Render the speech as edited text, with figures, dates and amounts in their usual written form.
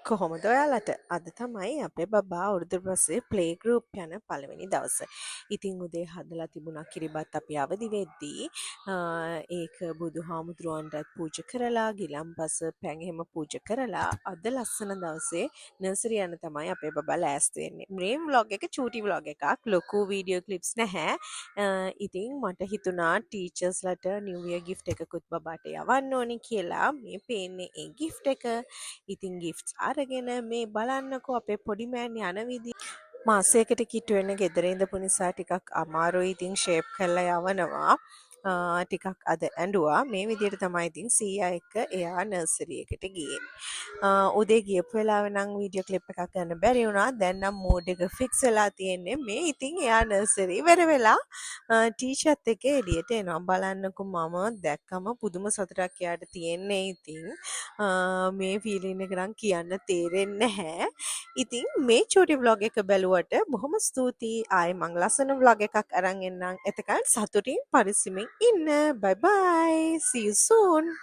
කොහොමද ඔයාලට? අද තමයි අපේ බබා අවුරුදු පස්සේ ප්ලේ ගෲප් යන පළවෙනි දවස. ඉතින් උදේ හදලා තිබුණා කිරිබත් අපි අවදි වෙද්දී. ඒක බුදුහාමුදුරුවන්ටත් පූජා කරලා, ගිලන්පස පැන් එහෙම පූජා කරලා, අද ලස්සන දවසේ නර්සරි යන තමයි අපේ බබා ලෑස්ති වෙන්නේ. මේ ව්ලොග් එක චූටි ව්ලොග් එකක්. ලොකු වීඩියෝ ක්ලිප්ස් නැහැ. ඉතින් මට හිතුණා ටීචර්ස්ලට නිව් ඉයර් ගිෆ්ට් එකකුත් බබාට යවන්න ඕනි කියලා. මේ පේන්නේ ඒ ගිෆ්ට් එක. ඉතින් ගිෆ්ට්ස් අරගෙන මේ බලන්නකෝ අපේ පොඩි මෑන් යන විදිය. මාසයකට කිට්ටු වෙන්න ගෙදර ඉඳපු නිසා ටිකක් අමාරුයි. ඉතින් ෂේප් කරලා යවනවා. ටිකක් අද ඇඬුවා. මේ විදියට තමයි ඉතින් සීයා එක්ක එයා නර්සරි එකට ගියේ. උදේ ගියපු වෙලාවේ නම් වීඩියෝ ක්ලිප් එකක් ගන්න බැරි වුණා. දැන් නම් මූඩ් එක ෆික්ස් වෙලා තියෙන්නේ. මේ ඉතින් එයා නර්සරි ඉවර වෙලා ටීචර්ත් එක්ක එළියට එනවා. බලන්නකෝ, මම දැක්කම පුදුම සතුටක් එයාට තියෙන්නේ. ඉතින් මේ ෆීලිං එක නම් කියන්න තේරෙන්නේ නැහැ. ඉතින් මේ චූටි ව්ලොග් එක බැලුවට බොහොම ස්තුතියි. ආයේ මං ලස්සන ව්ලොග් එකක් අරන් එන්නම්. එතකන් සතුටින් පරිස්සමින් ඉන්න. Bye bye. See you soon.